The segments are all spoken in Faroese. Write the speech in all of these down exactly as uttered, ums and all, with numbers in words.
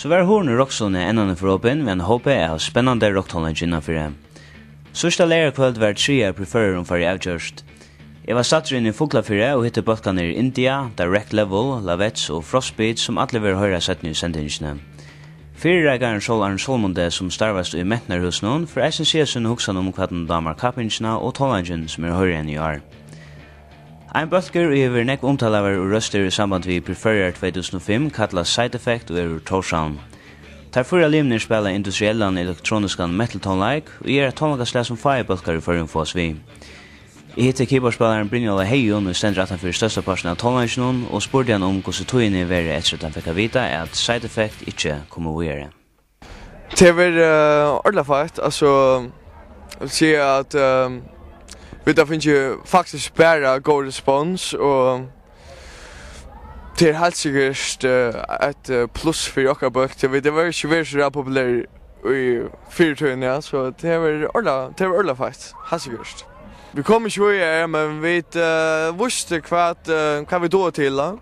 So var hurðin í Rokkstovuni enn einaferð opin við einum hópi av spennandi rokktónleiki innanfyri. Síðsta leygarkvøld var triðja Prix Føroyar-umfarið avgjørt. Eg var staddur inni í Fuglafirði og hitti bólkarnar India, Direct Level, Lavets og Frostbeat, sum allir verða at hoyra seinni í sendingini. Fyrireikarin Sól Arne Sólmunde, sum starvast í Mentanarhúsinum, fer eisini siga sína hugsan um, hvat honum dámar kappingina og tónleikin, sum er at hoyra í henni í ár. Ein bólkur, ið hevur verið nógv umtalaður og røstur í samband við Prix Føroyar tvey túsund og fimm, kallast Side Effect og er úr Tórshavn. Teir fýra limirnir spæla industriellan elektroniskan metal-tónleik, og er eitt tónleikaslag, sum fáir bólkar í Føroyum fáast við. Eg hitti keyboardspælaran Brynjólv á Heygum, ið stendur aftan fyri størsta partin av tónleikinum, og spurdi hann um, hvussu tíðin hevur verið, eftir at hann fekk at vita, at Side Effect ikki komu víðari. Tað hevur verið, eh, ordiliga feitt. Altso, eg vil siga at, eh, vit hava fingið faktiskt bara góð respons, og tað er heilt sikkurt, eh, eitt, eh, pluss fyri okkara bólk, tí vit hava ikki verið so ræðuliga popular í fyrru tíðini, ja, so tað hevur verið ordiliga, tað hevur verið ordiliga feitt, heilt sikkurt. Vit komu ikki víðari, men vit, eh, vístu hvat, eh, hvat vit duga til, ja.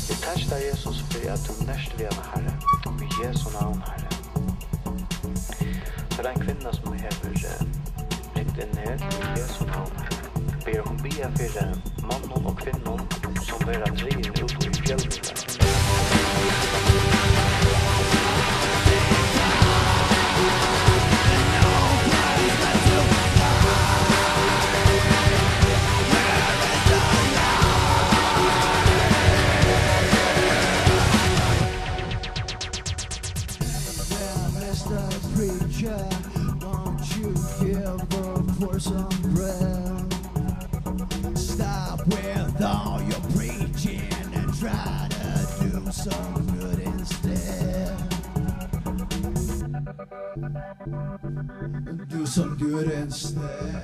Vit takka tær, Jesus, fyri at tú nert við hana, Harri. Í Jesu navn, Harri. Tað er ein kvinna, sum hevur, eh, ringt inn her. Í Jesu navn, Harri. Biður okkum biðja fyri monnum og kvinnum, sum verða drigin út í fjølmiðlar. Hey there, Mister Preacher, won't you give the poor some bread? Stop with all your preaching and try to do some good instead. Do some good instead.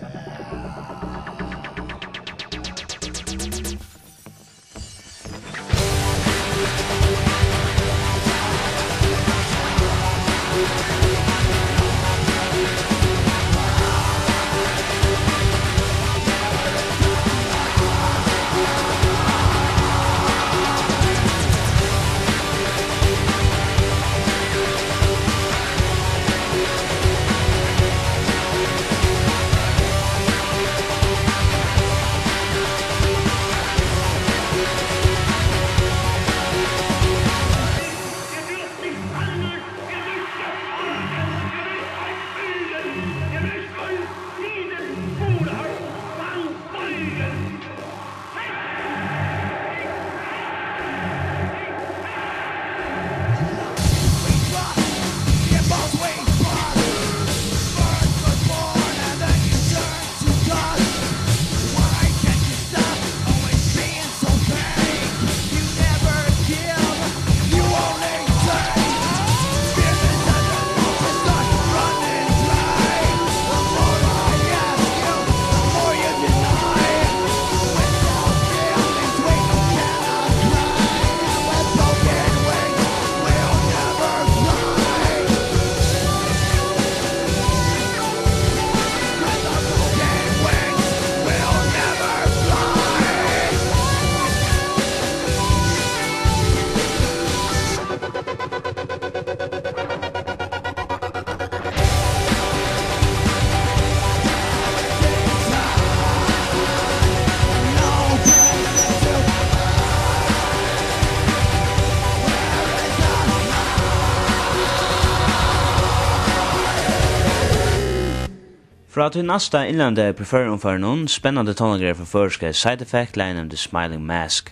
Frá tí næsta innlenda Prix Føroyar-umfarinum, spennandi tónleikarar frá føroyska Side Effect, lagið nevndi Smiling Mask.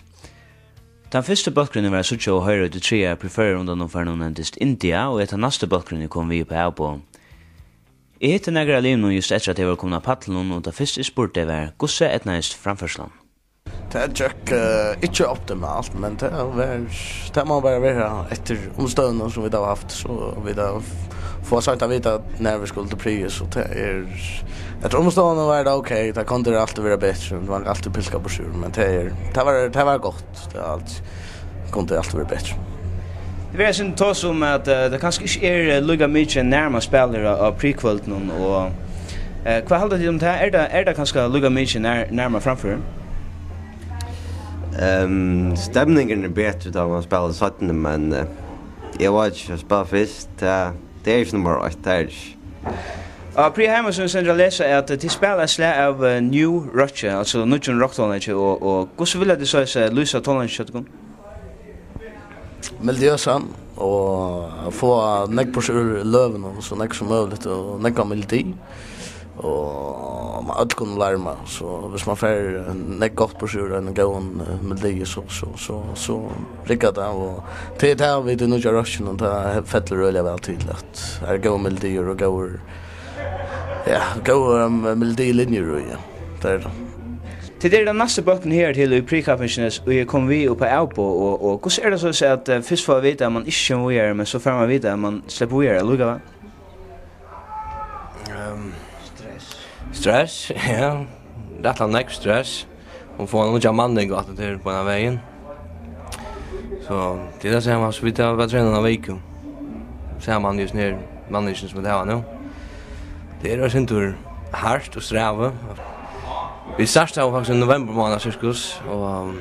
Tann fyrsti bólkurin, eg var at síggja og hoyra í tí triðja Prix Føroyar-undanumfarinum, nevndist India, og er tann næsti bólkurin, eg kom við upp á avboð. Eg hitti nakrar av limunum júst eftir, at tey vóru komin á pallinum, og tað fyrsta, eg spurdi tey, var, hvussu eydnaðist framførslan? Tað gekk, eh, ikki optimalt, men tað var, tað má bara vera eftir umstøðunum, sum vit hava havt, so vit hava f-, fáa seint at vita, nær vit skulu til prix, so tað er, eftir umstøðunum var tað ok, tað kundi altíð vera betri, tað var altíð pilka burtur, men tað er, tað var, tað var gott, tað er alt, kundi altíð vera betri. Tað verður eitt sindur tosað um, at, eh, tað kanska ikki er, eh, líka mikið, nær man spælir á, á prix-kvøldinum, og, eh, hvat halda tit um tað? Er tað, er tað kanska líka mikið, nær, nær man framførir? Ehm, stemningurin er betri, tá man spælir seinni, men, eh, eg veit ikki, at spæla fyrst, tað, tað er ikki nummar eitt, tað er ikki. Á Prix Heimasíðuni stendur at lesa, at, eh, tit spæla eitt slag av, eh, new rocki, altso nýggjum rokktónleiki, og, og hvussu vilja tit soleiðis, eh, lýsa tónleikin hjá tykkum? Melodiøsan, og at fáa nógv burtur úr løgunum, so nógv sum møguligt, og nógva melodi, og man øll kunnu larma, so hvis man fær nógv gott burtur úr einum góðum, eh, melodi, so, so, so, so riggar tað, og tað er tað við tí nýggja rockinum, tað fellur øgiliga væl til, at har eru góðar melodiir og góðar, ja, góðar, um, melodilinjur í, ja. Tað er tað. Tit eru tann næsti bólkurin her til í prix-kappingini, og eg kom við upp á avboð, og, og hvussu er tað so at, eh, fyrst fáa vita, at man ikki kemur víðari, men so fær man vita, at man sleppur víðari allíkavæl? Ehm, stress. Stress, ja. Rættiliga nógv stress. Og fáa nýggja manning og alt tað har beinanvegin. So, tað er tað sama, so vit hava bara trænað eina viku. Saman við hesum her manningini, sum vit hava nú. Tað er eitt sindur hart og strævið. Vit startaðu faktiskt í november mánað, sirkus, og, um,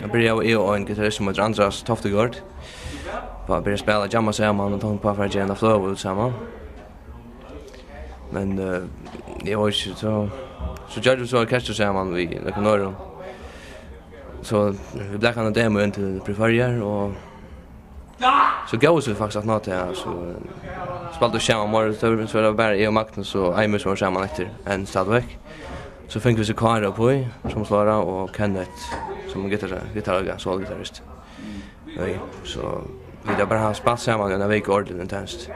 eg byrjaði, eg og ein gittarist sum eitur Andras Toftegård. Bara byrjaðu at spæla, jamma saman og tóku upp á at fara at gera eina fløgu út saman. Men, eh, eg veit ikki, so, so gjørdu vit so orkestur saman við nøkrum øðrum. So vit bleiv kanna demo inn til Prix Føroyar, og so góvust vit faktiskt aftaná tað, so, eh, spældu saman morgun, so, so var tað bara eg og Magnus og Eimur sum vóru saman eftir enn stadigvæk. So fingu vit so Kára uppí, sum slára, og Kenneth sum gittar-, gittar-, ja, solo-gittarist. Ja, so vit hava bara spælt saman í eina viku ordiliga intenst.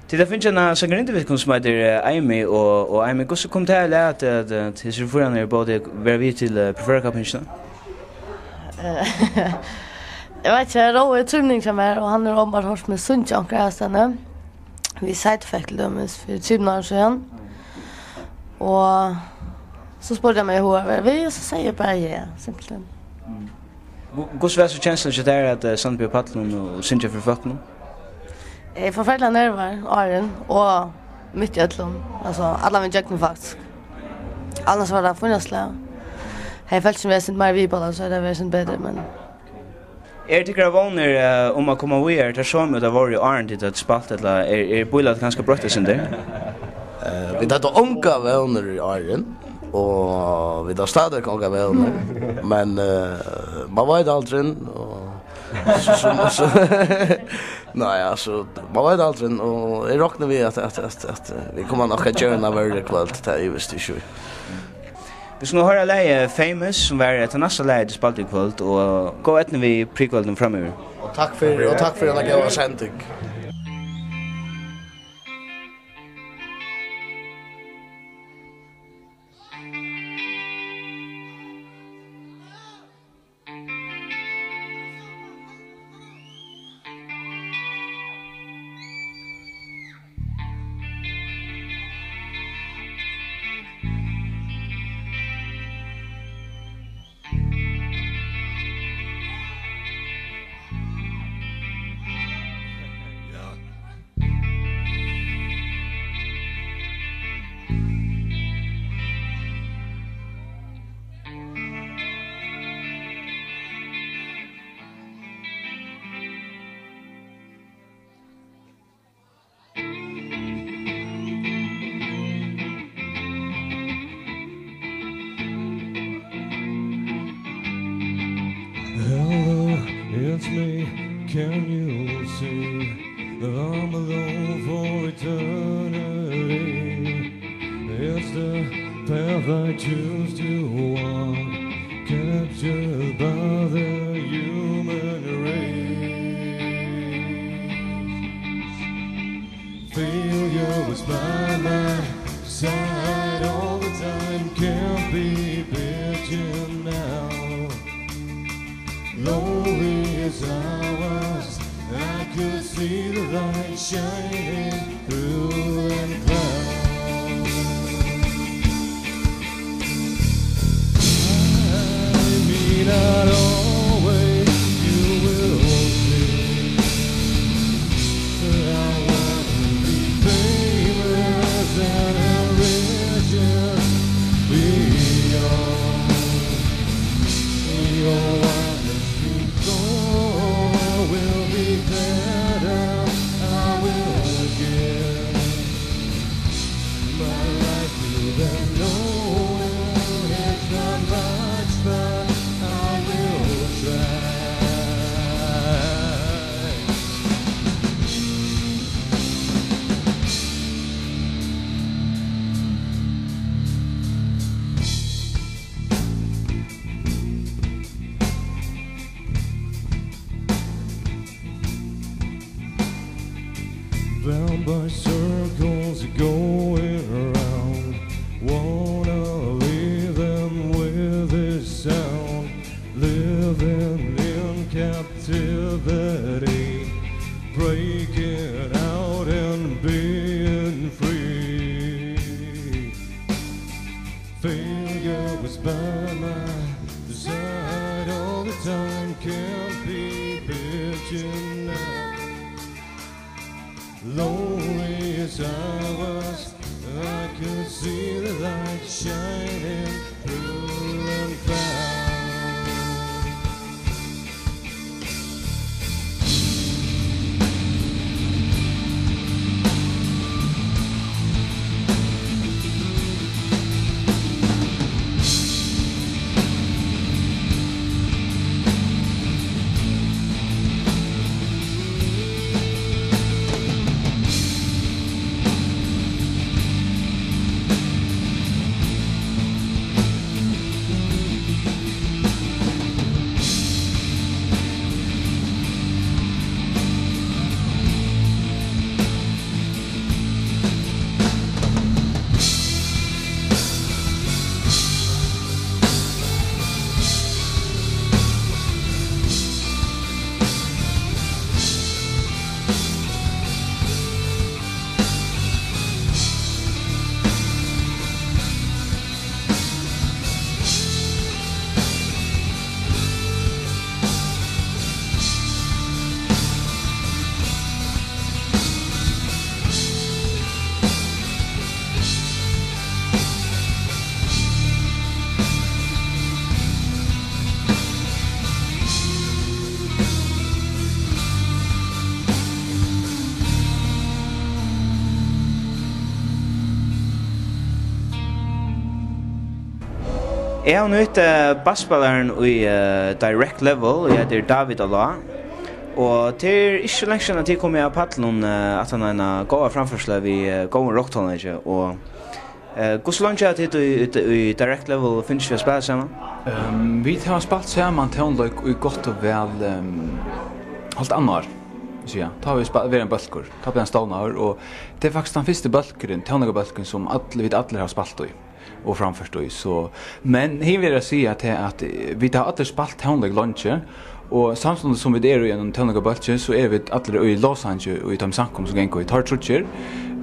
Tit hava fingið eina sangarinnu við tykkum sum eitur, eh, Eimý, og, og Eimý, hvussu kom tað at, at, at hesir fýrarnir bóðu teg vera við til, eh, Prix Føroyar-kappingina? Eh, eg veit ikki, eg rói í trimning hjá mær, og hann hevur openbart hoyrt meg syngja onkra aðrastaðni. Við Side Effect til dømis fyri trimum árum síðan. Og so spurdi hann meg, um eg hugdi at vera við, og so segði eg bara ja, simpelthen. Hvu-, hvussu var so kenslan hjá tær at, eh, standa uppi á pallinum og, og syngja fyri fólkunum? Eg er forferdiliga nervur, áðrenn og mitt í øllum. Altso, allan vegin gjøgnum, faktiskt. Annars var tað fínasta slag. Hevði eg følt sum eg var eitt sindur meira við í báðum, so hevði tað verið eitt sindur betri, men... Eru tykkara vónir, eh, um at koma víðari tær somu, tær vóru, áðrenn tit høvdu spælt, ella er, er bílætið kanska broytt eitt sindur? Eh, vit høvdu ongar vónir í áðrenn, og vit hava stadigvæk ongar vónir, men, eh, man veit aldrin, og so, so, so, nei, altso, man veit aldrin, og eg rokni við, at, at, at, at, eh, vit koma nokk at gera hana verri í kvøld, tað ivist eg ikki í. Vit skulu nú hoyra lagið Famous, sum var, eh, tað næsta lagið, tit spældu í kvøld, og góða eydnu við Prix-kvøldinum framyvir. Og takk fyri, og takk fyri eina góða sending. Hello, it's me. Can you see that I'm alone for eternity? I choose to walk, captured by the human race. Failure was by my side all the time, can't be beaten now. Lonely as I was, I could see the light shining through the clouds. I may not always, you will see. I wanna be famous and riches beyond. Your wonderful will be better. I will give my life to them. No, it's not much, but I will try. Bound by circles going round, wanna leave them with this sound. Living in captivity, breaking out and being free. Failure was by my side all the time, can't be beaten now. Lonely as I was, I could see the light shining through the clouds. Eg havi nýtt, eh, basspælaran í, eh, Direct Level, og eg heiti David Alá. Og tað er ikki so langt síðan, at eg kom av pallinum, eh, aftan á eina góða framførslu við, eh, góðum rokktónleiki. Og, eh, hvussu leingi hava tit í, í, í Direct Level fingist við at spæla saman? Ehm, vit hava spælt saman tónleik í gott og væl, ehm, hálvt annað ár, siga. Tá hava vit spælt, verið ein bólkur. Tá bleiv hann stovnaður, og tað er faktiskt tann fyrsti bólkurin, tónleikabólkurin, sum all, vit allir hava spælt í og framført í. So, men hin verður at siga, at, at, eh, vit hava allir spælt tónleik leingi, og samstundis sum vit eru í einum tónleikabólki, so eru vit allir í lovsangi í teimum samkomum, sum ganga í. Teir tríggir,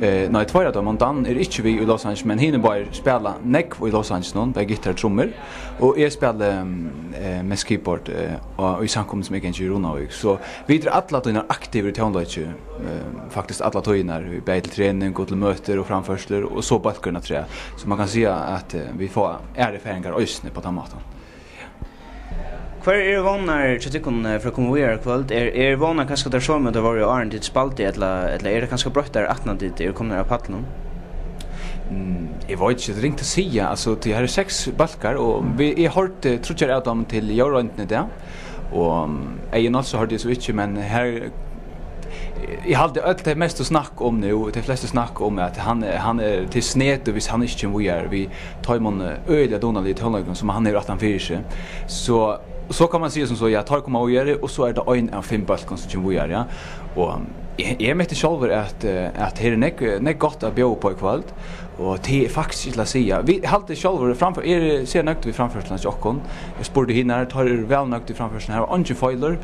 eh, nei, tveir av teimum, Dan er ikki við í lovsangi, men hinir báðir spæla nógv í lovsanginum, bæði gittar og trummur, og eg spæli, eh, mest keyboard, eh, og í samkomum, sum eg gangi í Runavík. So vit eru allar tíðirnar aktivir í tónleiki, eh, faktiskt allar tíðirnar, bæði til trening og til møtir og framførslur og so bólkurin afturat. So man kann siga, at, eh, vit fáa aðrar erfaringar eisini á tann mátan. Hvar eru vónirnar hjá tykkum, eh, fyri at koma víðari í kvøld? Er, eru vónirnar kanska tær somu, tær vóru áðrenn tit spældu, ella, ella er tað kanska broytt aftan at tit eru komnir av pallinum? Mm, eg veit ikki, tað er ringt at siga. Altso, tí her eru seks bólkar, og vit, eg hoyrdi tríggjar av teimum til ljóðroyndina í dag. Og, um, Egin Olsen hoyrdi eg so ikki, men her, Eg haldi, øll tey mestu snakka um nú, tey flestu snakka um, at hann er, hann er til snetur, hvis hann ikki kemur víðari við teimum, eh, øgiliga dugnaligu tónleikunum, sum hann hevur aftan fyri seg. So, so kann man siga sum so, ja, teir koma víðari, og so er tað ein av fimm bólkum, sum kemur víðari, ja. Og eg, eg meti sjálvur, at, eh, at her er nógv, nógv gott at bjóða upp á í kvøld, og tað er faktiskt ikki til at siga. Vit halda sjálvir framfør, eg eri sera nøgd við framførsluna hjá okkum. Eg spurdi hinar, teir eru væl nøgd við framførsluna. Har var eingin feilur.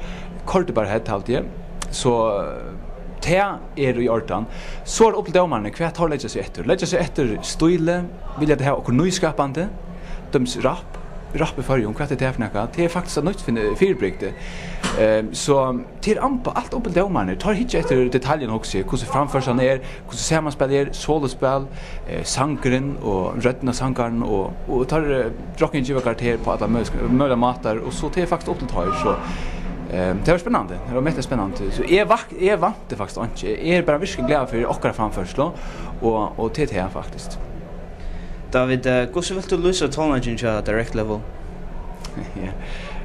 Koyrdi bara heilt, haldi eg. So, eh, tað er í ordan. So er upp til dómararnar, hvat teir leggja seg eftir. Leggja seg eftir stíli, vilja tey hava okkurt nýskapandi. Dømis rap, rap í Føroyum, hvat er tað fyri nakað? Tað er faktiskt eitt nýtt finn-, fyribrigdi. Ehm, so tað er ampa-, alt upp til dómararnar. Teir hyggja eftir detaljum, hugsi eg, hvussu framførslan er, hvussu samanspæl er, solospæl, eh, sangurin og røddin á sangaranum og, og teir, eh, rokna geva karakter á allar møguligar, møguligar mátar, og so tað er faktiskt upp til teir, so, eh, tað var spennandi, tað var mega spennandi. So eg vak-, eg vænti faktiskt einki, eg eri bara virkuliga glaður fyri okkara framførslu, og, og tað er tað faktiskt. David, eh, hvussu vilt tú lýsa tónleikin hjá Direct Level? Ja.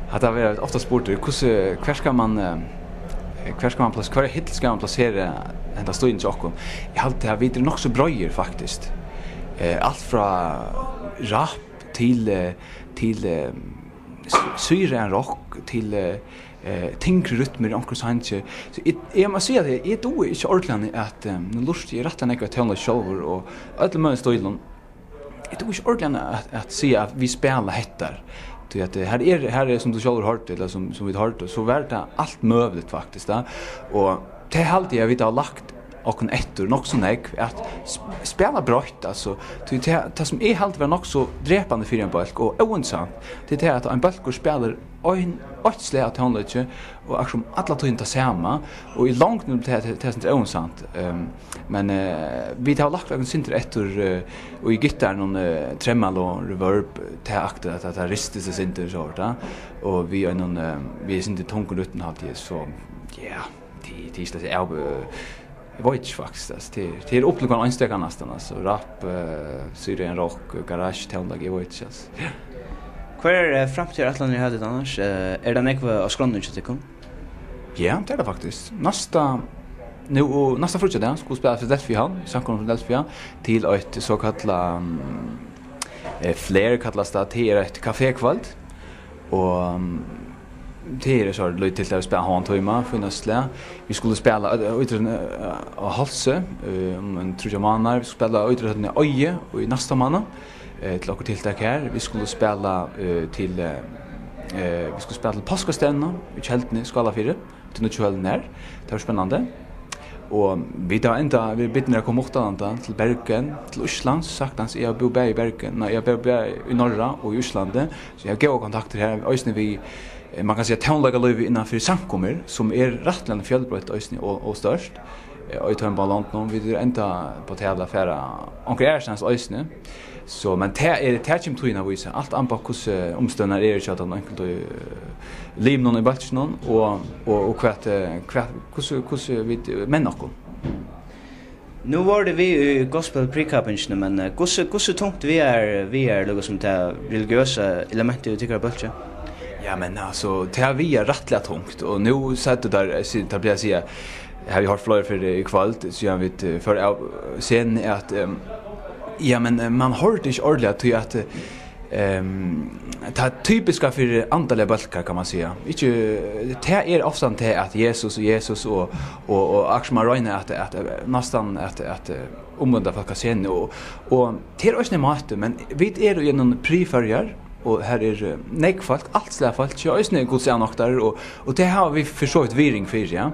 Hatta verður ofta spurt, hvussu, hvar skal man, eh, hvar skal man plas-, hvar í hillini skal man plasera henda stílin hjá okkum? Eg haldi, at vit eru nokk so breiðir, faktiskt. Eh, alt frá rap til, eh, til, eh, s-, sýran rock til, eh, eh, tyngri rytmur í onkrum sangi. So eg, eg má siga, at eg, eg dugi ikki ordiliga at, eh, nú lurti eg rættiliga nógv eftir tónleiki sjálvur og øllum møguligum stílum. Eg dugi ikki ordiliga at, at siga, at vit spæla hettar. Tí at, eh, her er, her er, sum tú sjálvur hoyrdi, ella sum, sum vit hoyrdu, so var tað alt møguligt, faktiskt, tá. Og tað haldi eg, at vit hava lagt okkum eftir nokk so nógv, at sp-, spæla breitt, altso. Tí tað, tað, sum eg haldi vera nokk so drepandi fyri ein bólk, og óinteressant, tað er tað, at ein bólkur spælir ein, eitt slag av tónleiki, og akkurát sum alla tíðina tað sama, og í longdini blívur tað, tað, tað er sindur óinteressant. Ehm, men, eh, vit hava lagt okkum sindur eftir, eh, og í gittaranum, eh, tremolo, reverb, tað akta, at tað ristir seg sindur, so er tað. Og við einum, eh, við sindur tungum rytmum, haldi eg, so, ja, tað, tað er ikki tað, eg, eh, eg veit ikki, faktiskt, altso, tað, tað er upplivað einstaka næstan, altso, rap, eh, sýran rock, garage, tónleik, eg veit ikki, altso. Hvar er, eh, framtíðarætlanir hjá tær annars? Eh, er tað nógv á skránni hjá tykkum? Ja, tað er tað faktiskt. Næsta, nú, og næsta fríggjadag skulu vit spæla Philadelphia, í samkomuni Philadelphia, til eitt sokallað, mm, eh, Flair kallast tað, tað er eitt kafékvøld. Og, mm, tað er so lítið til at spæla hálvan tíma, fínasta slag. Vit skulu spæla, eh, ítróttin, eh, á Hálsi, eh, um ein tríggjar mánaðar. Vit skulu spæla ítróttin í Eiði í næsta mánað, eh, til okkurt tiltak har. Vit skulu spæla, eh, til, eh, eh, vit skulu spæla til Páskastevnu í Kelduni í Skálafirði, til nýggju høllina har. Tað verður spennandi. Og vit hava enntá verið bidnir at koma uttanlanda, til Bergen, til Íslands, saktans. Eg havi búð bæði í Bergen, nei, eg havi búð bæði í Noregi og í Íslandi, so eg havi góðar kontaktir har, eisini við, eh, man kann siga, tónleikalívið innan fyri samkomur, sum er rættiliga fjølbroytt eisini og, og stórt, eh, í teimum báðum londunum. Vit eru enntá á tali at fara onkur aðrastaðni eisini. So, men tað er, tað kemur tíðin at vísa. Alt an uppá, hvussu umstøðurnar eru hjá teimum einkultu, eh, limunum í bólkinum, og, og, og hvat, eh, hvat, hvussu, hvussu vit, eh, menna okkum. Nú vóru tit við í gospel prekappingini, men, eh, hvussu, hvussu tungt vigar, vigar líkasum tað religiøsa elementið í tykkara bólki? Ja, men altso, tað vigar rættiliga tungt, og nú sat tú har, eh, si-, tað blívur at siga, havi eg hoyrt fleiri ferðir í kvøld, síðan vit, eh, fóru av, eh, scenuni, at, ehm, ja, men, eh, man hoyrdi ikki ordiliga, tí at, eh, ehm, tað typiska fyri andaligar bólkar, kann man siga. Ikki, tað er ofta tað at Jesus og Jesus og, og, og akkurát sum man roynir at, at, eh, næstan at, at, eh, umvenda fólk á scenuni, og, og tað er eisini ein máti, men vit eru í einum Prix Føroyar, og har er, eh, nógv fólk, alt slag fólk, ja, eisini Guds avnoktarar, og, og tað hava vit fyri so vítt virðing fyri, ja.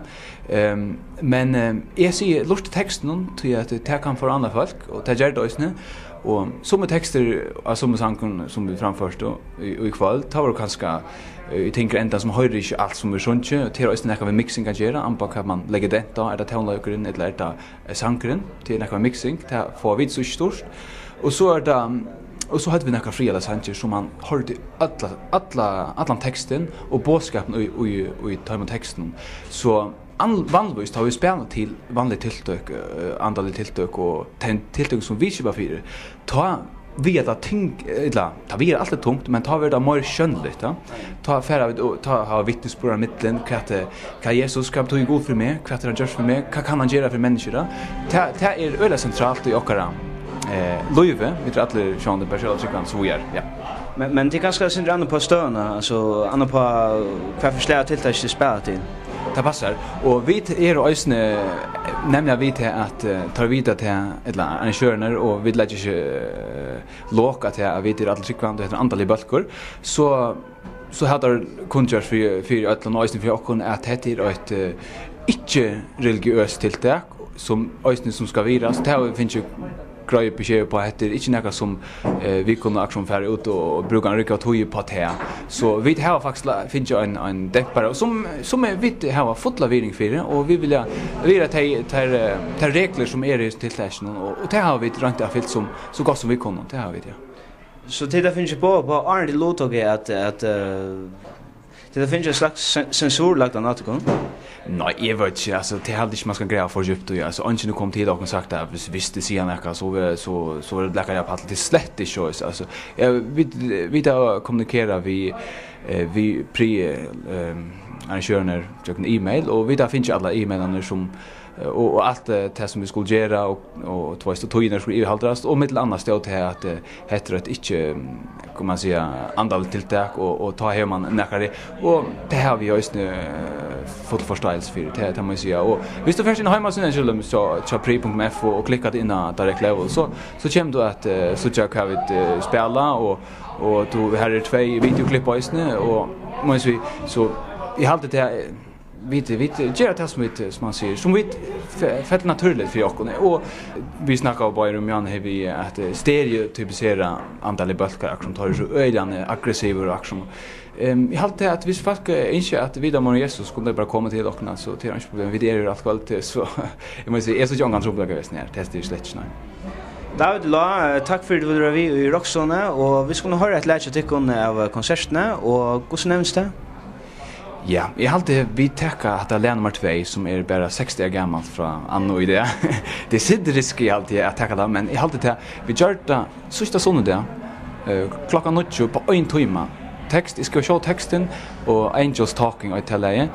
Ehm, men, ehm, eg sigi, lurta eftir tekstunum, tí at tað kann forandra fólk, og tað ger tað eisini. Og summi tekstir av summi sangum, sum vit framførdu í, í kvøld, tað vóru kanska, eh, í tyngri enda, sum hoyrir ikki alt sum er sungið, og tað er eisini nakað við mixing at gera, an uppá hvat man leggur dent á, er tað tónleikurin, ella er tað, eh, sangurin, tað er nakað við mixing, tað fáa vit so ikki stýrt. Og so er tað, og so høvdu vit nakrar friðarligar sangir, sum man hoyrdi alla, alla, allan tekstin og boðskapin í, í, í teimum tekstunum. So an-, vanligvis, tá vit spæla til vanlig tiltøk, eh, andalig tiltøk og ten-, tiltøk, sum vit skipa fyri, tá Vigar tað tungt, ella, tað vigar altíð tungt, men tá verður tað meira sjónligt, tá. Tá fara vit, og tá hava vitnisburðar millum, hvat er, hvat er Jesus, hvat betýðir Gud fyri meg, hvat er hann gjørt fyri meg, hvat kann hann gera fyri menniskjur, tá? Tað, tað er øgiliga sentralt í okkara, eh, lívi, vit eru allir sjálvandi persónliga trúgvandi, so er, ja. Men, men tað er kanska eitt sindur annað upp á støðuna, altso, annað upp á hvat fyri slag av tiltaki tit spæla til. Tað passar, og vit eru eisini, nevniliga vit her, at, eh, tá vit at her, ella arrangørarnir, og vit leggja ikki, eh, lok at her, at vit eru allir trúgvandi, og hetta er andaligur bólkur, so, so hava teir kunngjørt fyri, fyri øllum, og eisini fyri okkum, at hetta er eitt, eh, ikki-religiøst tiltak, sum eisini sum skal vera, so tað hava vit fingið greiðan besked upp á, hetta er ikki nakað sum, eh, vit kunnu akkurát fara út og, og brúka eina rúgvu av tíð upp á tað. So vit hava faktiskt la-, fingið ein, ein dempara, sum, sum er, vit hava fulla virðing fyri, og vit vilja virða tey, tær, eh, tær reglur, sum eru í tiltakinum, og, og tað hava vit roynt at fylgt sum, so gott sum vit kunnu, tað hava vit, ja. So tit hava fingið boð uppá, áðrenn tit luttóku, at, at, eh, tit hava fingið ein slags sen-, sensur lagdan á tykkum? Nei, eg veit ikki, altso, tað haldi eg ikki, man skal grava for djúpt í, altso, eingin er komin til okkum og sagt, at viss, viss tit siga nakað, so ver-, so, so verður blakað av pallinum, tað er slett ikki so, altso, ja, vit, vit hava kommunikerað við, eh, við Pri, eh, arrangørarnar gjøgnum e-mail, og vit hava fingið allar e-mailarnar sum, eh, og, og alt, eh, tað sum vit skulu gera, og, og, tú veist, og tíðirnar skulu yvirhaldast, og millum annað stóð tað at, eh, hetta er eitt ikki, mm, kann man siga, andaligt tiltak, og, og tá hevur man nakrar, og tað hava vit eisini, eh, full forståelse fyri, tað, tað má eg siga. Og viss tú fert inn á heimasíðuna, til dømis, hjá, hjá pri punktum f o og klikkar inn á Direct Level, so, so kemur tú at, eh, síggja hvat vit, eh, spæla, og, og tú, her eru tvey videoklipp eisini, og má eg siga, so eg haldi tað, eh, vit, vit gera tað sum vit, sum man sigur, sum vit fe-, fell natúrligt fyri okkum. Og vit snakka jo bara um, Jan, her við at, eh, stereotypisera andaligar bólkar, akkurát sum teir eru so øgiliga aggressivir og akkurát sum, ehm, eg haldi at viss fólk, eh, ynskja at vita meira um Jesus, kunnu tey bara koma til okkum, altso, tað er einki problem. Vit eru her alt kvøldið, so eg má siga, eg síggi ongan trupulleika við hesum her. Tað er slett ikki, nei. David Lá, eh, takk fyri at tú vildi vera við í Rokkstovuni, og vit skulu hoyra eitt lag hjá tykkum av, eh, konsertini, og hvussu nevnist tað? Ja, eg haldi, vit taka hatta lag nummar tvey, sum er bara seks dagar gamalt frá anno í dag. Tað er sindur risky, haldi eg, at taka tað, men eg haldi tað, vit gjørdu tað síðsta sunnudag, eh, klokkan níggju upp á ein tíma. Tekst, eg skal sjá tekstin, og Angels Talking eitur tað lagið.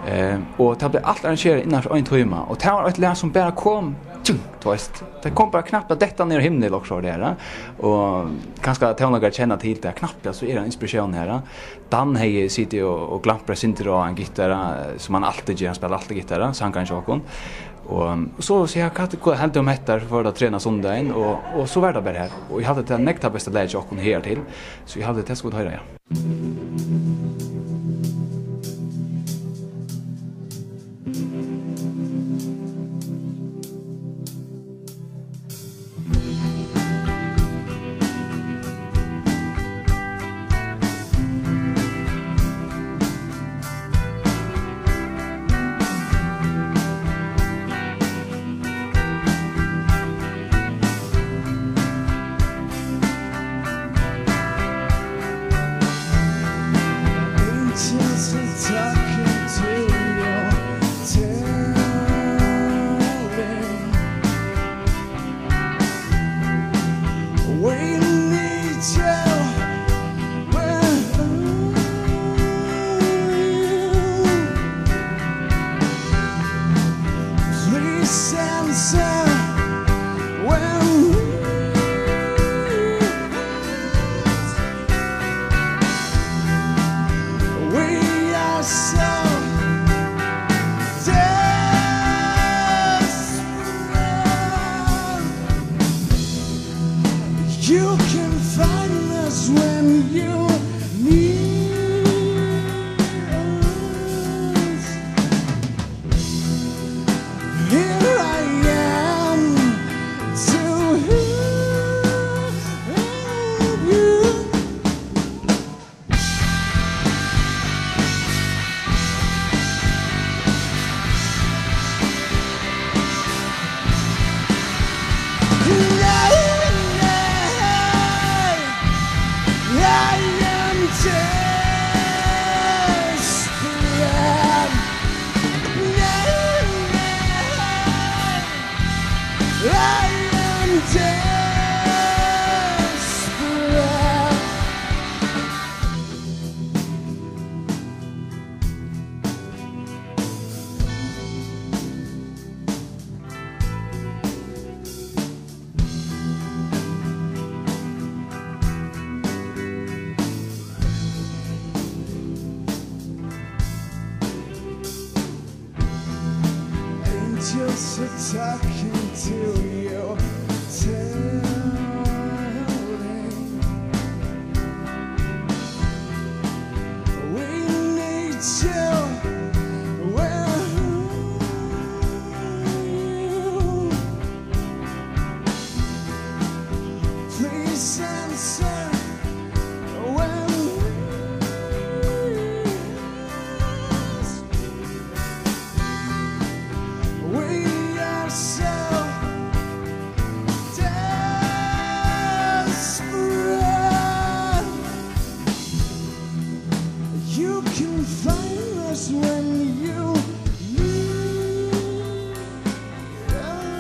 Eh, og tað bleiv alt arrangerað innan fyri ein tíma. Og tað var eitt lag sum bara kom, tjúng, tú veist, tað kom bara knappliga detta niður av himni, ella okkurt so har, eh. Og kanska tónleikarar kenna til tað, knappliga, so er ein inspiratión har, eh. Dan hevði sitið og, og glamprað eitt sindur á ein gittara, eh, sum hann altíð ger, hann spælir altíð gittara, sangarin hjá okkum. Og, og so siga eg, hvat, hvat heldur um hetta, so fór tað at trena sunnudagin, og, og so var tað bara har. Og eg haldi, tað er nógv tað besta lagið hjá okkum her til, so eg haldi, tað skulu vit hoyra, ja. Angels are talking to you. Tell me we need you. Well, please answer when we are so desperate. You can find us when you need us. Here I am to help you. Talking to you, telling. We need you. Where are you? Please answer when we ask. We are so desperate. You can find us when you need us.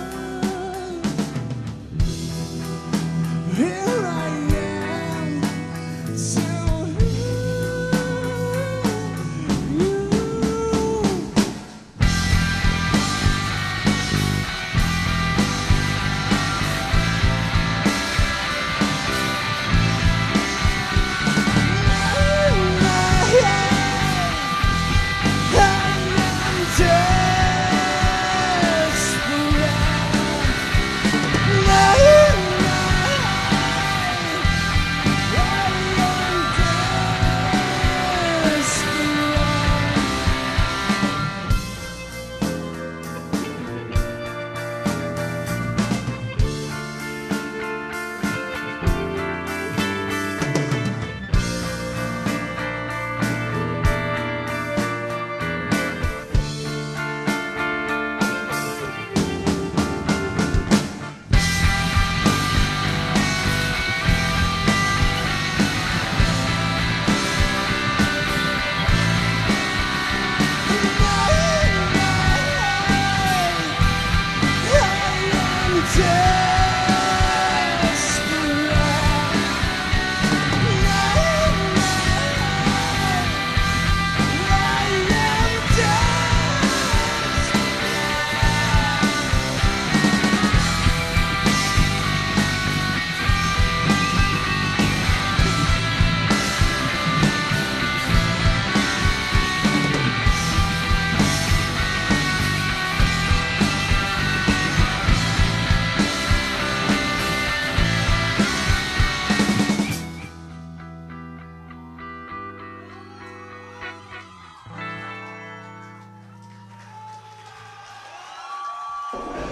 Here I am to you.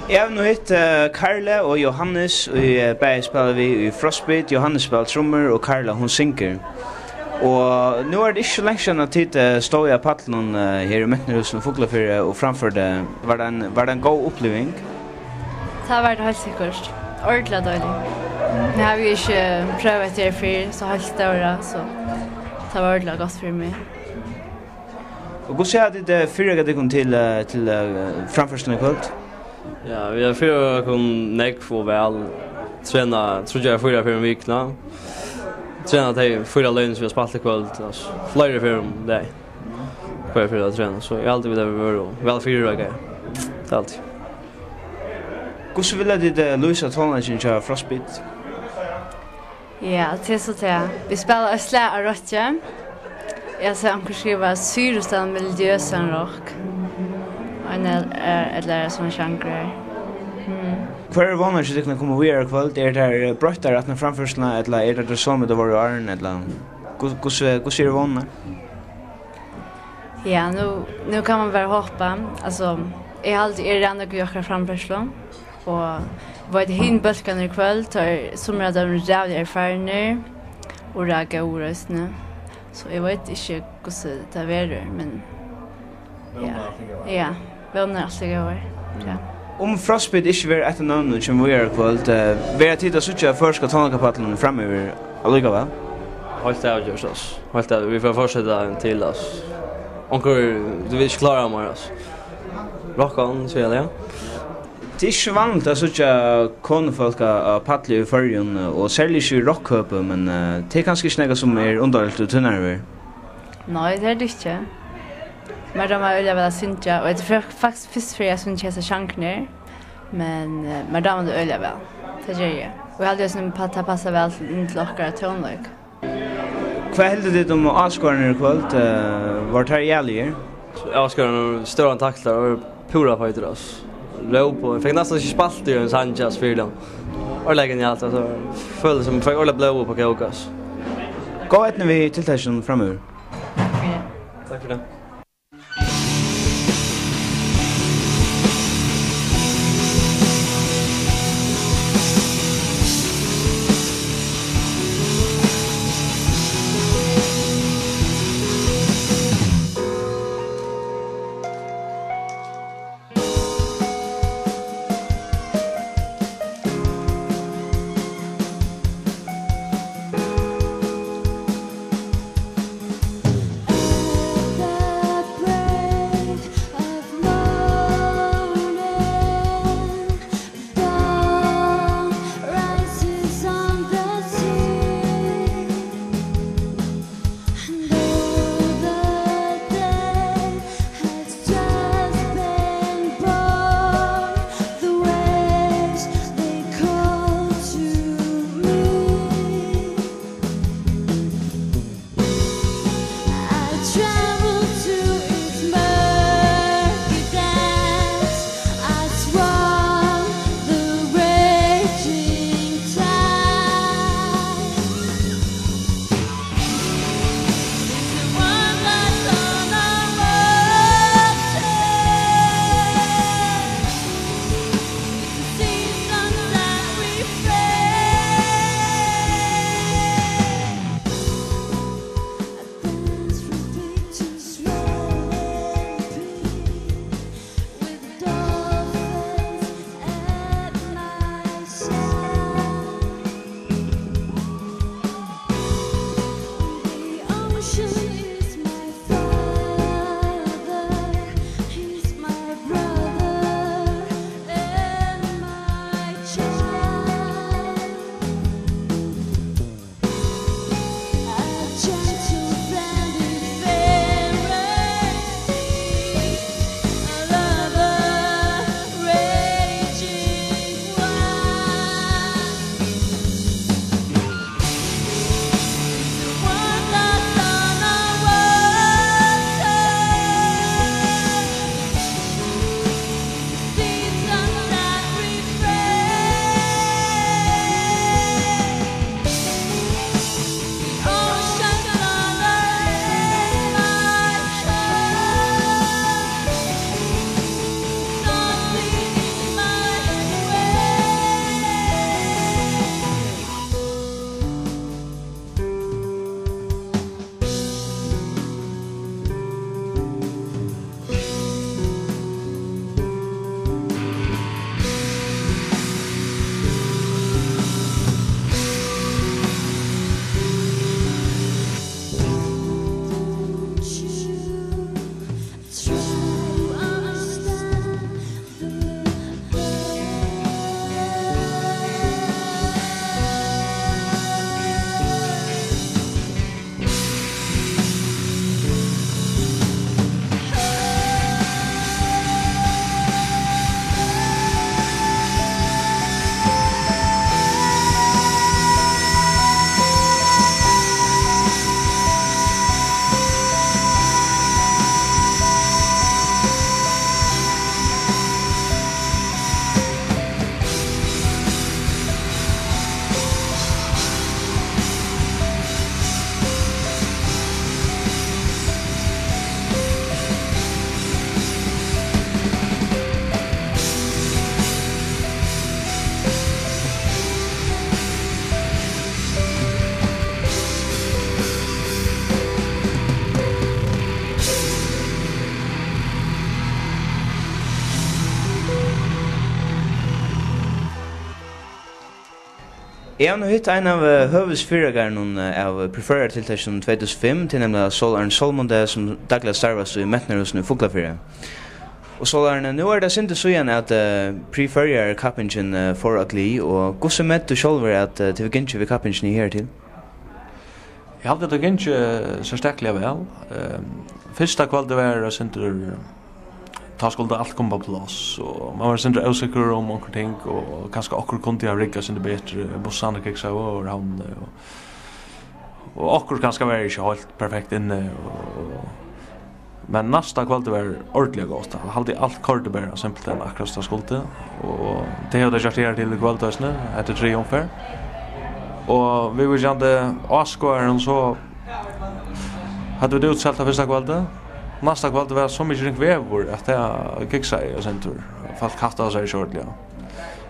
Eg havi nú hitt, eh, Karla og Jóhannes, ið, eh, bæði spæla við í Frostbit. Jóhannes spælir trummur og Karla, hon syngur. Og nú er tað ikki so langt síðan, at tit, eh, stóðu á pallinum, eh, her í Mentanarhúsinum í Fuglafirði og framførdu. Var tað ein, var tað ein góð uppliving? Tað var tað heilt sikkurt. Ordiliga deiligt. Eg havi jú ikki prøvað hetta her fyrr, so heilt stóra, so tað var ordiliga gott fyri meg. Og hvussu hava tit, eh, fyrireikað tykkum til, eh, til, eh, framførsluna í kvøld? Ja, vit hava fyrireikað okkum nógv og væl. Trena tríggjar, fýra ferðir um vikuna. Trena tey fýra løgini sum vit hava spælt í kvøld, altso, fleiri ferðir um dagin. Hvørja ferð at trena, so eg haldi, vit hava verið væl fyrireikað. Tað er alt. Hvussu vilja tit, eh, lýsa tónleikin hjá Frostbit? Ja, tað er so tað. Vit spæla eitt slag av rokki. Eg sá onkur skriva Sirius, tað er melodiøsan rokk. Ein el-, eh, ella er tað sovorðin sjangrur? Mm. Hvør er vónin hjá tykkum at koma víðari í kvøld? Eru tær, eh, broyttar aftan á framførsluna, ella eru tær tær somu, tær vóru áðrenn, ella hvussu, hvussu, hvussu eru vónirnar? Ja, nú, nú kann man bara hopa. Altso, eg haldi, eg eri nógv í okkara framførslu. Og veit, hinir bólkarnir í kvøld, teir, summir av teimum eru ræðuliga erfarnir og ræðuliga góðir eisini. So eg veit ikki, hvussu tað verður, men ja. Vónirnar eru altíð góðar. Ja. Um Frostbit ikki verður eitt av nøvnunum, kemur víðari í kvøld, eh, verða tit at síggja á føroyska tónleikapallinum framyvir allíkavæl? Heilt avgjørt, altso. Heilt avgjørt. Vit fara at fortseta til, altso. Onkur, tú veit ikki, klára meir, altso. Rock on, siga tey, ja. Tað er ikki so vanligt at síggja konufólk á, á palli í Føroyum, og serliga ikki í rokkhøpi, men, eh, tað er kanska ikki nakað, sum er undarligt í tínari verð? Nei, tað er tað ikki. Mær dámar øgiliga væl at syngja, og hetta er fak-, faktiskt fyrstu ferð, eg syngi hesar sangirnar, men, eh, mær dámar tað øgiliga væl. Tað ger eg. Og eg haldi eisini, at tað passar væl til, inn til okkara tónleik. Hvat hildu tit um áskoðararnar í kvøld? Eh, vóru teir ærligir? Áskoðararnir, stóran takk til teir, teir vóru púra feitir, altso. Róp, og eg fekk næstan ikki spælt í ein sangi, altso, fyri tað. Ordiliga genialt, altso, føli sum eg fekk ordiliga blóð upp á kók, altso. Góða eydnu við tiltakinum framyvir. Takk fyri tað. Eg havi nú hitt ein av, eh, høvuðsfyrireikarunum, eh, av Prix Føroyar-tiltakinum tvey túsund og fimm, tað er nemliga Sál Árni Sálmonde, sum dagliga starvast í Mentanarhúsinum í Fuglafirði. Og Sál Árni, nú er tað eitt sindur síðan, at, eh, Prix Føroyar-kappingin, eh, fór á glið, og hvussu metir tú sjálvur, at, eh, tað hevur gingið við kappingini higartil? Eg haldi, at tað gekk, eh, serstakliga væl. Ehm, fyrsta kvøldið var eitt sindur, tá skuldi alt koma upp á pláss, og man var eitt sindur ósikkur um onkur ting, og kanska okkurt kundi hava riggað eitt sindur betri. Bussarnir kiksaðu úr Havnini, og, og okkurt kanska var ikki heilt perfekt inni, og, Men næsta kvøld var ordiliga gott. Eg haldi alt koyrdi bara simpelthen akkurát tað skuldi. Og tað hevur tað gjørt her til í kvøld eisini, eftir triðju umferð. Og viðvíkjandi áskoðarum, so høvdu vit útselt tað fyrsta kvøldið. Næsta kvøld var so mikið ringt veður, at tað kiksaði eitt sindur. Fólk kastaðu sær ikki ordiliga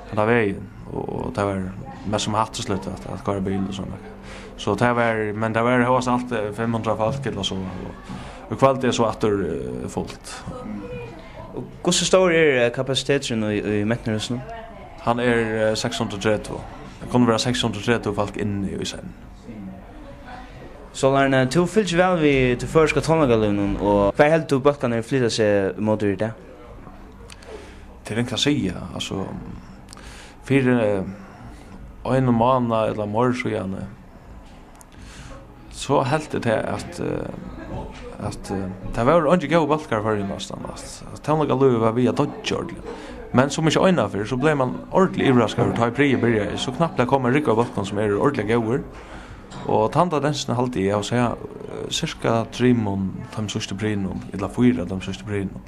hendan vegin, og, og tað var mest sum hættisligt at, at koyra bil og sovorðið. So tað var, men tað var hóast alt, eh, fimm hundrað fólk ella so, og, og kvøldið er so aftur, eh, fult. Og hvussu stórur er, eh, kapasiteturin í, í Mentanarhúsinum? Hann er, eh, seks hundrað og tretivu. Tað kunnu vera seks hundrað og tretivu fólk inni í senn. So, Lárni, tú fylgir væl við tí føroyska tónleikalívinum, og hvar heldur tú bólkarnir flyta seg móti í dag? Tað er ringt at siga. Altso, fyri, eh, einum mánaða ella meira síðani, so helt eg tað, at, eh, at, eh, tað vóru eingir góðir bólkar í Føroyum næstan, at, at tónleikalívið var við at doyggja ordiliga. Men sum ikki einaferð, so bleiv mann ordiliga yvirraskaður, tá ið Prix byrjaði, so knappliga koma ein rúgva av bólkum sum eru ordiliga góðir. Og tann tendensin haldi eg, eg havi sæð, eh, sirka trimum teimum síðstu Prixunum, ella fýra teimum síðstu Prixunum.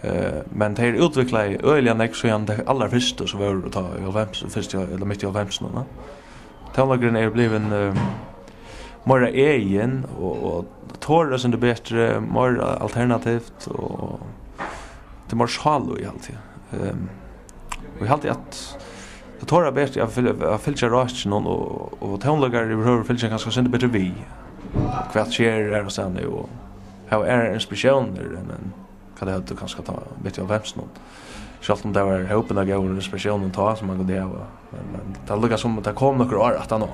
Eh, men tey eru útviklað øgiliga nógv síðan tey allarfyrstu, sum vóru tá í hálvfems, fyrst í, ella mitt í hálvfemsunum, ja. Tónleikurin er blivin, eh, meira egin og, og torir eitt sindur betri, meira alternativt, og tað er meira sál í, haldi eg. Ehm, og eg haldi, at tey tora betri at fylgja, at fylgja rákinum, og, og tónleikarar yvirhøvur fylgja kanska eitt sindur betri við, hvat sker aðrastaðni, og hava aðrar inspiratiónir enn, enn hvat tey høvdu kanska tá mitt í hálvfemsunum. Sjálvt um tað var hópin av góðum inspiratiónum tá, sum man kundi hava. Men, men tað er líka sum, tað kom nøkur ár aftan á.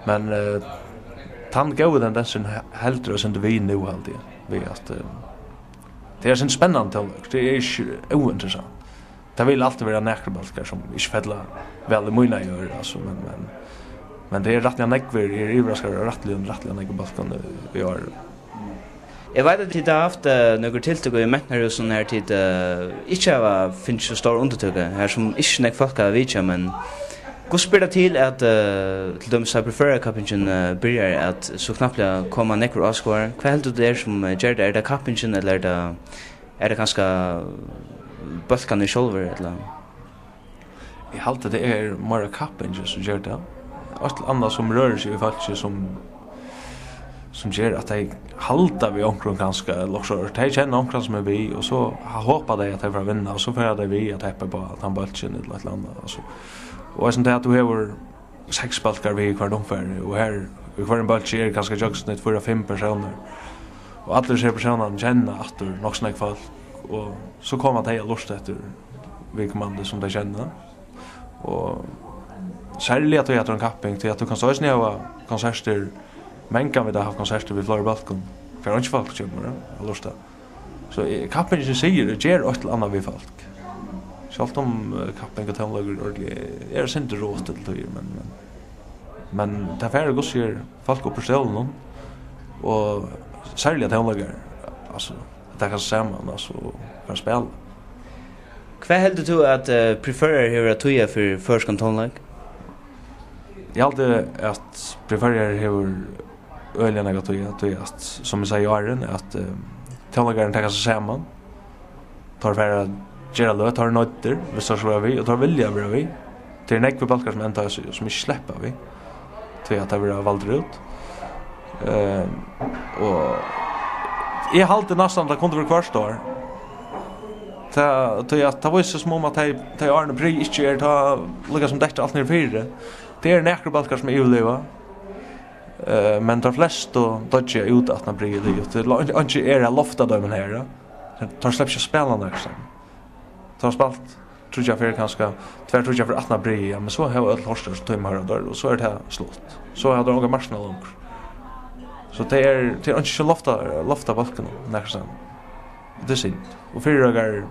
Men, eh, tann góði tendensurin he-, heldur eitt sindur við nú, haldi eg. Við at, eh, tað er eitt sindur spennandi tónleikur. Tað er ikki óinteressant. Tað vil altíð vera nakrir bólkar, sum ikki fella væl í mína jørð, altso, men, men, men tað er rættiliga nógvir, eg eri yvirraskaður av rættiliga, rættiliga nógvum bólkum í, í ár. Eg veit, at tit hava havt, eh, nøkur tiltøk í Mentanarhúsinum, har tit, eh, ikki hava fingið so stóra undirtøku, har sum ikki nógv fólk hava vitjað, men hvussu ber tað til, at, eh, til dømis, tá Prix Føroya-kappingin, eh, byrjar, at so knappliga koma nógvir áskoðarar? Hvat heldur tú, tað er, sum, eh, ger tað? Er tað kappingin, ella er tað, er tað kanska bólkarnir sjálvir, ella? Eg haldi, tað er meira kappingin, sum ger tað. Eitt ella annað, sum rørir seg í fólki, sum, sum ger, at tey halda við onkrum kanska, ella okkurt. Tey kenna onkran, sum er við, og so h-, hopa tey, at tey fara at vinna, og so fara tey við at heppa upp á tann bólkin ella eitt ella annað, altso. Og eisini tað, at tú hevur seks bólkar við í hvørjum umfari, og har í hvørjum bólki eru kanska í gjøgnumsnitt fýra, fimm persónar, og allir hesir persónarnir kenna aftur nokk so nógv fólk, og so koma tey at lurta eftir viðkomandi, sum tey kenna. Og serliga tí at tað er ein kapping, tí at tú kanst eisini hava konsertir, mangan vit hava havt konsertir við fleiri bólkum, har einki fólk kemur, ja, at lurta. So, eh, kappingin sigur, ger eitt ella annað við fólk. Sjálvt um, eh, kapping og tónleikur er ordiliga, er eitt sindur rotið til tíðir, men, men, men tað fær, hvussu er, fólk upp úr stólunum, og serliga tónleikarar, altso, at taka seg saman, altso, og fara at spæla. Hvat heldur tú, at, eh, Prix Føroya hevur at týða fyri føroyskan tónleik? Eg haldi, at Prix Føroya hevur øgiliga nógv at týða, tí at, sum eg segði áðrenn, at, eh, tónleikararnir taka seg saman. Teir fara at gera løg, teir eru noyddir, viss teir skulu vera við, og teir vilja vera við. Tað eru nógvir bólkar, sum enda, sum ikki sleppa við, tí at teir verða valdir út. Eh, og eg haldi næstan, at tað kundi verið hvørt ár. Tað, tí at tað vísir seg sum um, at tey, tey árini Prix ikki er, tá líka sum dettur alt niður fyri. Tað eru nakrir bólkar, sum yvirliva. Eh, men teir flestu doyggja út aftan á Prix er liðugt. Tað er einki, einki er at lofta teimum her, ja. Teir sleppa ikki at spæla nakað. Teir hava spælt tríggjar ferðir kanska, tvær, tríggjar ferðir aftan á Prix, ja, men so hava øll hoyrt teir, so tíma at hoyra teir, og so er tað slut. So hava teir ongan marknað longur. So tað er, tað er einki at lofta, lofta bólkunum nakað. Tað er synd. Og fyrireikarar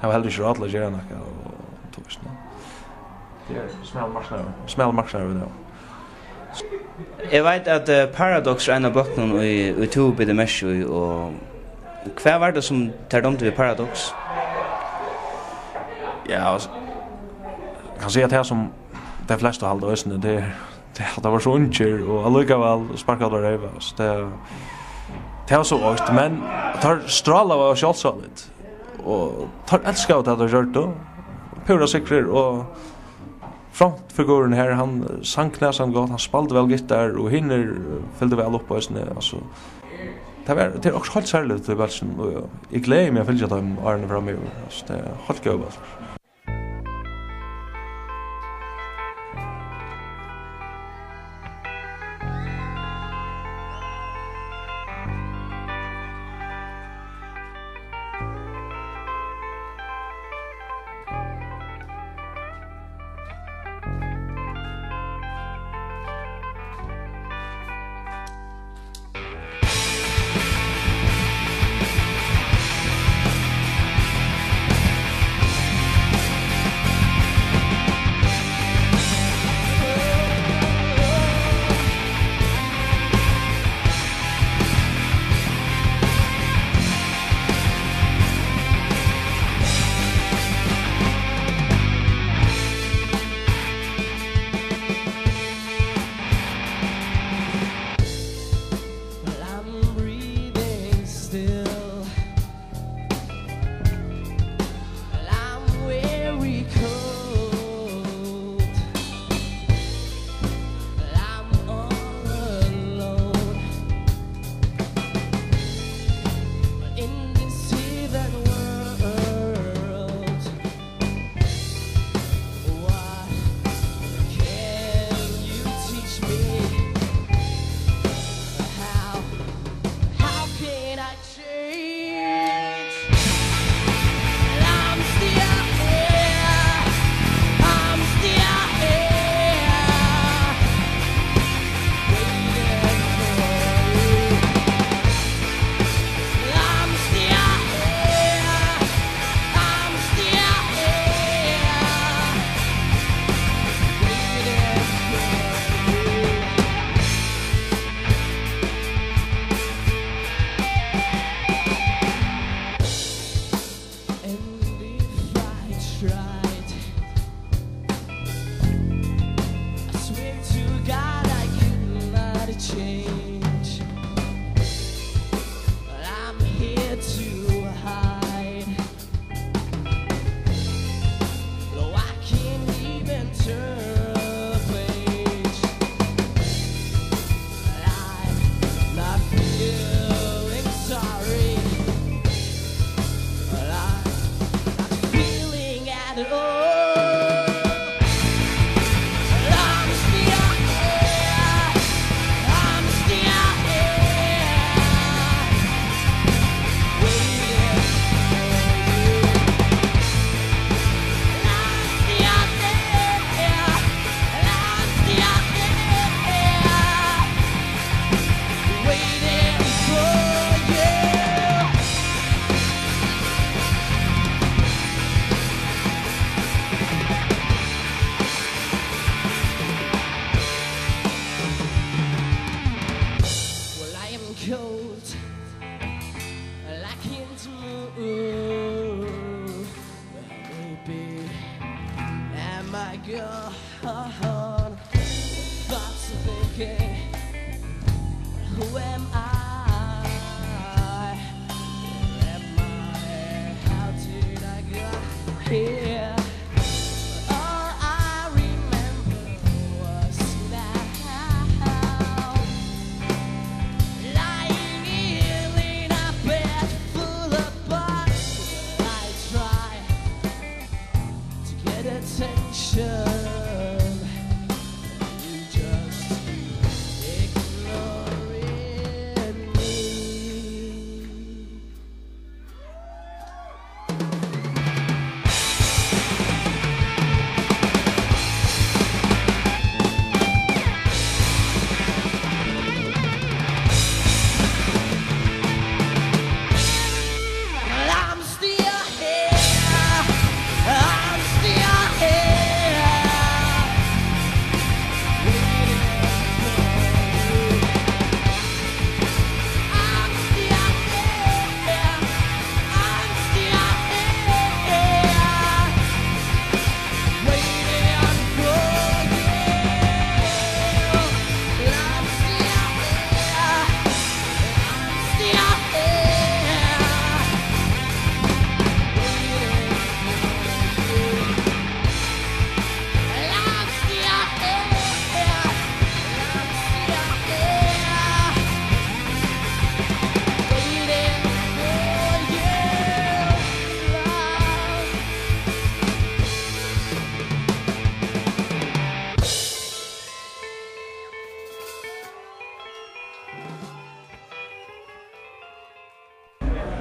hava heldur ikki ráð til at gera nakað, og, tú veist, nú. Tað er smalur marknaður, smalur marknaður, vit hava. Eg veit, at, eh, Paradox er ein av bólkunum, ið, ið tú bitur merki í, og hvat var tað, sum tær dámdi við Paradox? Ja, altso, eg kann siga, at tað, sum tey flestu halda eisini, tað er, tað er, at teir vóru so ungir, og allíkavæl sparkaðu teir reyv, altso, tað, Tað var so eitt, men teir strálaðu av sjálvsálit. Og teir elskaðu tað, teir gjørdu. Púra sikrir, og frontfigurin her, hann sang næstan gott, hann spældi væl gittar, og hinir, eh, fylgdu væl upp eisini, altso. Tað var, tað er okkurt heilt serligt við bólkinum, og eg gleði meg at fylgja teimum árini framyvir. Altso, tað er heilt góður bólkur.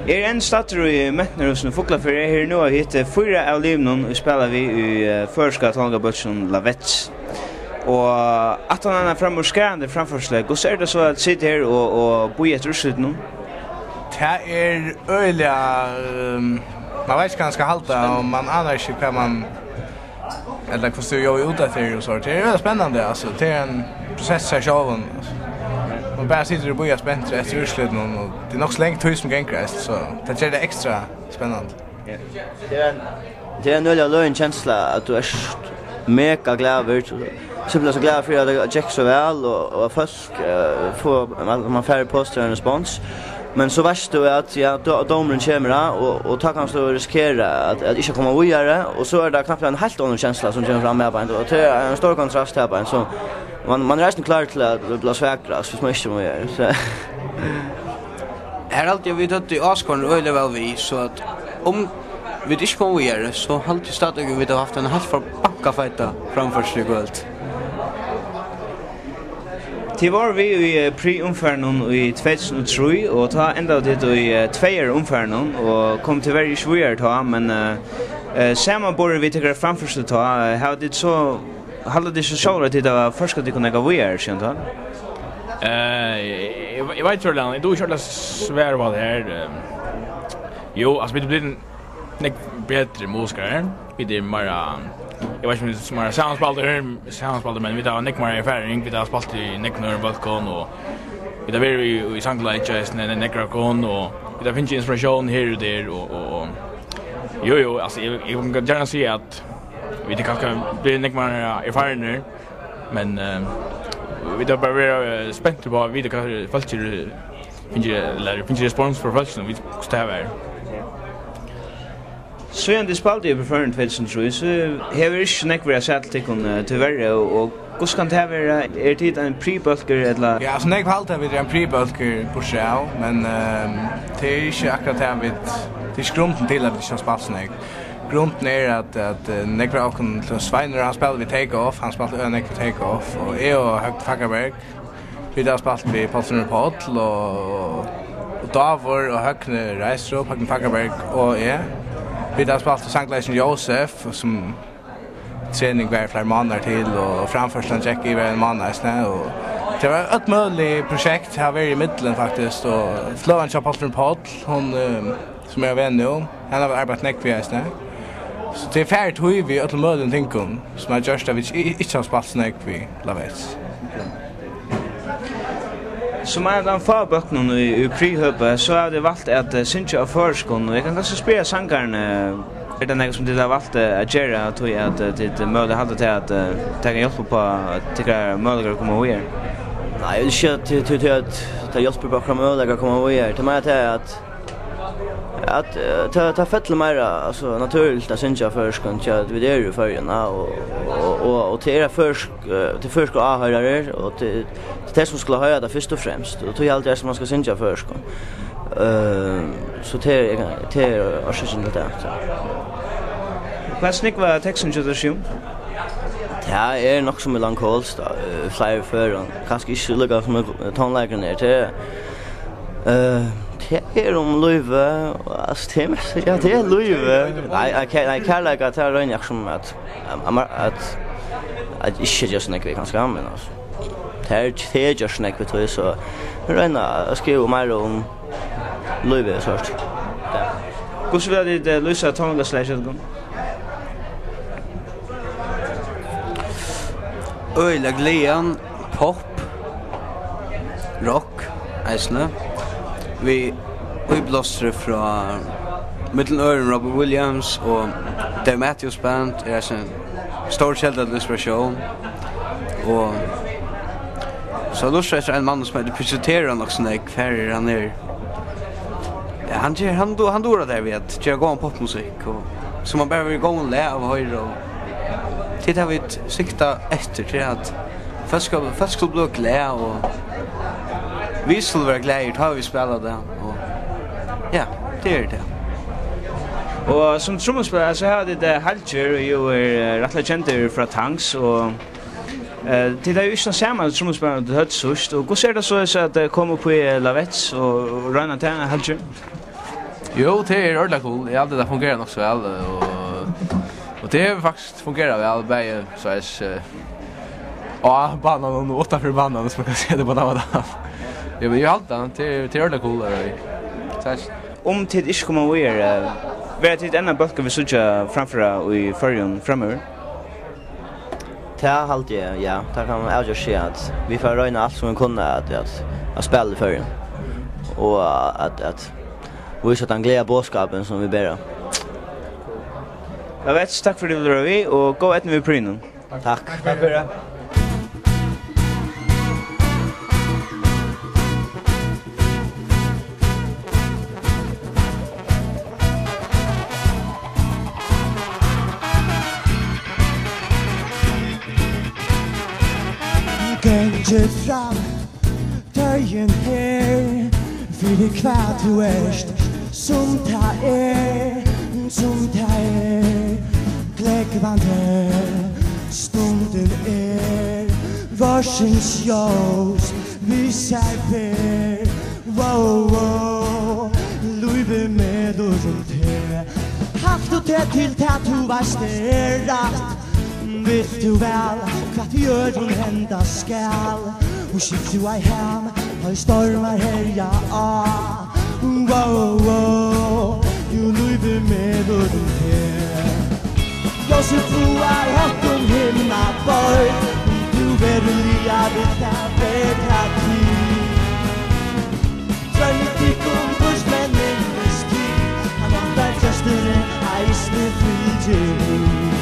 Eg eri enn staddur í Mentanarhúsinum í Fuglafirði. Eg eri nú at hitta fýra av limunum, ið spæla við í, eh, føroyska tónleikabólkinum Lavett. Og aftan á eina framúrskarandi framførslu, hvussu er tað so at sita her og, og bíða eftir úrslitinum? Tað er øgiliga, ehm, man veit ikki, hvat man skal halda, og man anar ikki, hvat man, ella hvussu tú jobbar út eftir og so. Tað er øgiliga spennandi, altso. Tað er ein prosess í sær sjálvum, altso. Man bara situr og bíðar spentur eftir úrslitinum, og tað er nokk so long tíð sum gongur, altso, so tað ger tað ekstra spennandi. Ja. Tað er ein, tað er ein øgiliga løgin kensla, at tú ert mega glaður, simpelthen so glaður fyri, at tað gekk so væl, og, og at fólk, eh, fáa, man, man fær positiv respons. Men so veitst tú at, ja, dó-, dómurin kemur, ja, og, og tá kanst tú risikera at, at ikki koma víðari, og so er tað knappliga ein heilt onnur kensla, sum kemur fram her beint, og tað er ein stór kontrast her beint, so man, man er eisini klár til at blíva svakur, altso, viss man ikki kemur víðari, so. Her haldi eg, vit høvdu áskoðararnar øgiliga væl við, so at um vit ikki koma víðari, so haldi eg stadigvæk, at vit hava havt eina heilt forbankað feita framførslu í kvøld. Tit vóru við í, eh, Prix-umfarinum í tvey túsund og trý, og tá endaðu tit í, eh, tveyara umfarinum og komu tíverri ikki víðari tá, men, eh, eh, samanborið við tykkara framførslu tá, eh, hava tit so, halda tit so sjálvir, at tit hava ført tykkum nakað víðari síðan tá? Eh, eg, eg, eg veit ikki, Orlan, eg dugi ikki ordiliga at svara upp á tað her, eh. Jú, altso, vit eru blivnir nógv betri musikarar. Vit eru meira, eg veit ikki, um vit eru meira samanspældir, samanspældir, men vit hava nógv meira erfaring. Vit hava spælt í nógvum øðrum bólkum, og vit hava verið í, í sangleiki eisini, nógv av okkum, og vit hava fingið inspiratión her og har, og, og, og, jú, jú, altso, eg, eg vil gjarna siga, at vit eru kanska blivnir nógv meira erfarnir, men, eh, vit hava bara verið, eh, spentir upp á at vita, hvat fólk eru, fingið, ella fingið respons frá fólkinum, vita, hvussu tað var. Síðan tit spældu í Prix-umfarinum tvey túsund og trý, so hevur ikki so nógv verið at sæð til tykkum, eh, tíverri, og, og hvussu kann tað vera? Eru tit ein Prix-bólkur, ella? Ja, altso, nógv halda, at vit eru ein Prix-bólkur, burturav, men, ehm, tað er ikki akkurát tað, vit, tað er ikki grundin til, at vit ikki hava spælt so nógv. Grundin er, at, at, eh, nógv av okkum, til Sveinur, hann spælir við Take Off, hann spældi øgiliga nógv við Take Off, og eg og Høgni Fagraberg, vit hava spælt við Poulsen og Páll, og, og Davur og Høgni Reistrup, Høgni Fagraberg og eg. Vit hava spælt við sangleikararnar Jósef, sum trening var í fleiri mánaðir til, og framførslan gekk yvir ein mánað eisini, og tað var øll møgulig prosjekt, tað hava verið ímillum, faktiskt, og fløgan hjá Poulsen og Páll, hon, eh, sum er á veg nú, hann hava vit arbeitt nógv við eisini. So tað er farið tíð við øllum møguligum tingum, sum hava gjørt, at vit i-, ikki hava spælt so nógv við Lavett. Sum ein av teimum fáu bólkunum í, í Prix-høpi, so hava tit valt at, eh, syngja á føroyskum, og eg kann kanska spyrja sangaran, eh, er tað nakað, sum tit hava valt, eh, at gera, tí at, eh, tit møguliga halda, tað at, eh, tað kann hjálpa upp á, at tykkara møguleikar at koma víðari? Nei, eg vil ikki siga, at, at, at tað hjálpir upp á okkara møguleikar at koma víðari. Tað er meira tað, at At, eh, tað, tað fellur meira, altso, natúrligt at syngja á føroyskum, tí at vit eru í Føroyum, ja, og, og, og, og tað er føroysk, eh, tað er føroyskir áhoyrarar, og tað, tað er tey, sum skulu hoyra tað fyrst og fremst, og tí haldi eg, at man skal syngja á føroyskum. Eh, so tað er, tað er orsøkin til tað, so. Hvussu nógv av tekstinum hjá tær, Sjón? Tað er nokk so melankolskt, tá, eh, í fleiri førum. Kanska ikki líka sum tónleikurin er. Tað er, eh, tað er um lívið, og, altso, tað er mest, ja, tað er lívið. Nei, nei, kær-, nei, kærleika, tað royni eg sum at, at, at, at ikki gera so nógv við, kanska, men, altso, tað er, tað er gjørt so nógv við tí, so eg royni at skriva meira um lívið, so at, ja. Hvussu vilja tit, eh, lýsa tónleikaslagið hjá tykkum? Øgiliga glaðan, pop, rock eisini, við íblástri frá millum øðrum Robbie Williams, og Dave Matthews Band er eisini ein stór kelda til inspiratión. Og so lurti eg eftir einum manni, sum eitur Pizzittero, nokk so nógv, har er hann er. Ja, hann ger, hann du-, hann dugir tað við at gera góðan popmusikk, og sum man bara verður í góðum lag av at hoyra, og tað er tað, vit sikta eftir, tað er at fólk skal, fólk skulu blíva glað, og vit skulu vera glaðir, tá vit spæla tað, og ja, tað er tað. Og sum trummuspælari, so hava tit, eh, Hallgerð, ið jú er, eh, rættiliga kendur frá Tangs, og Eh, tit hava jú ikki tann sama trummuspælaran, tit høvdu síðst, og hvussu er tað so at, eh, koma upp í, eh, Lavett og, og royna tað, Hallgerð? Jú, tað er ordiliga cool. Eg haldi, tað fungerar nokk so væl, og, og tað hevur faktiskt fungerað væl, bæði, so at, eh, á bananum og uttanfyri bananum, sum man kann siga tað á tann mátan. Jú, men eg haldi tað, tað er, tað er ordiliga cool, er tað. Takk. Um tit ikki koma víðari, verða tit enn ein bólkur vit síggja framføra í Føroyum framyvir? Tað haldi eg, ja. Tað kann man avgjørt siga, at vit fara at royna alt, sum vit kunnu, at, at, at spæla í Føroyum. Og at, at vísa tann gleða boðskapin, sum vit bera. Lavets, takk fyri at tú var við, og góða eydnu við prýnum. Takk. Takk fyri. Gangi fram, døgin her, fyri hvat tú ert, sum tað er, sum tað er. Glógvandi stundin er, vorsins ljós við sær ber. Wow, wow, lívið melur um teg. Halt tú teg til tað, tú veitst er rætt. Vilt tú væl, hvat í øðrum henda skal, og skilt tú ei ham, tá ið stormar herja á. Wow, wow, jú, lívið melur um teg. Ljósið fáar høgt um himnaborg, um tú veruliga vilt tað, ber tað til. Droymið tykkum burt, men minnist tit, hann ofta trøstur eisini fylgir við.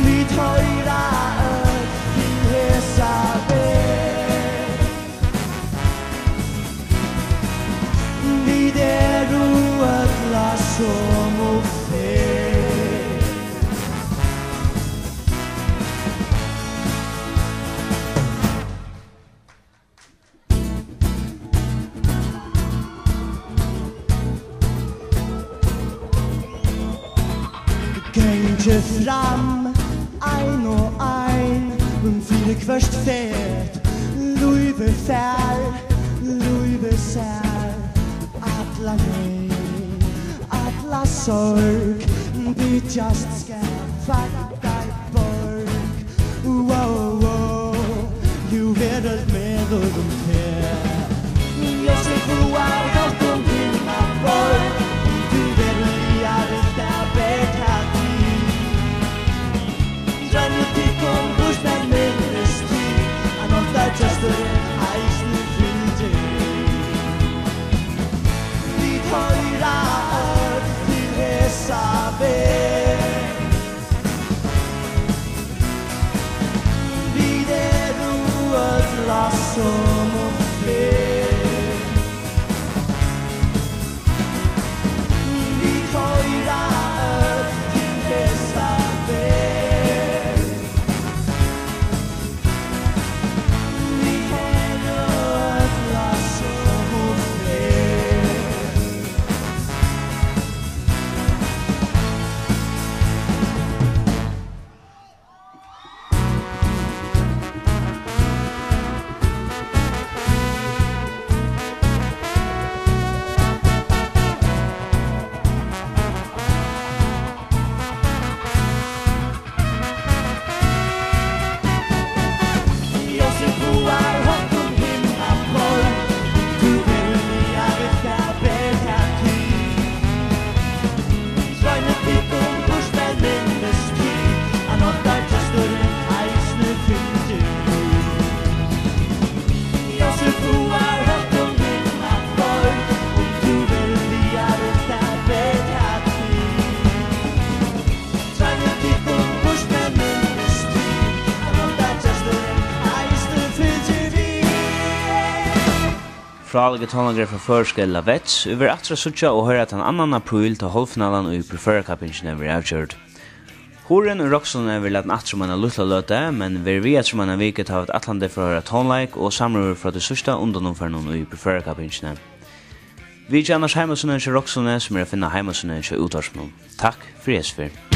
Vit hoyra øll til hesa verð. Vit eru øll á somu ferð. Gangi fram, ein og ein, fyri hvørt fet, lívið fær, lívið sær, alla neyð, alla sorg, byggjast skal, fagna borg. Wow, wow, jú, verøld melur um teg. Ljósið fáar høgt um himnaborg, um tú veruliga vilt tað, ber tað til. Droymið tykkum burt, men minnist tit, hann ofta trøstur eisini fylgir. Vit hoyra øll til hesa verð. Vit eru øll á somu ferð. Vit hoyra øll til hesa verð. Vit eru øll á somu ferð. Frálíkir tónleikarar frá føroyska Lavets. Vit verða aftur at síggja og hoyra tann annan apríl, tá hálvfinalan í Prix Føroyar-kappingini verður avgjørd. Hurðin í Rokkstovuni verður latin aftur um eina lítla løtu, men ver við eftir um eina viku, tá vit ætlandi fara at hoyra tónleik og samrøður frá tí síðsta undanumfarinum í Prix Føroyar-kappingini. Vitja annars heimasíðuna hjá Rokkstovuni, sum er at finna á heimasíðuni hjá útvarpinum. Takk fyri hesa ferð.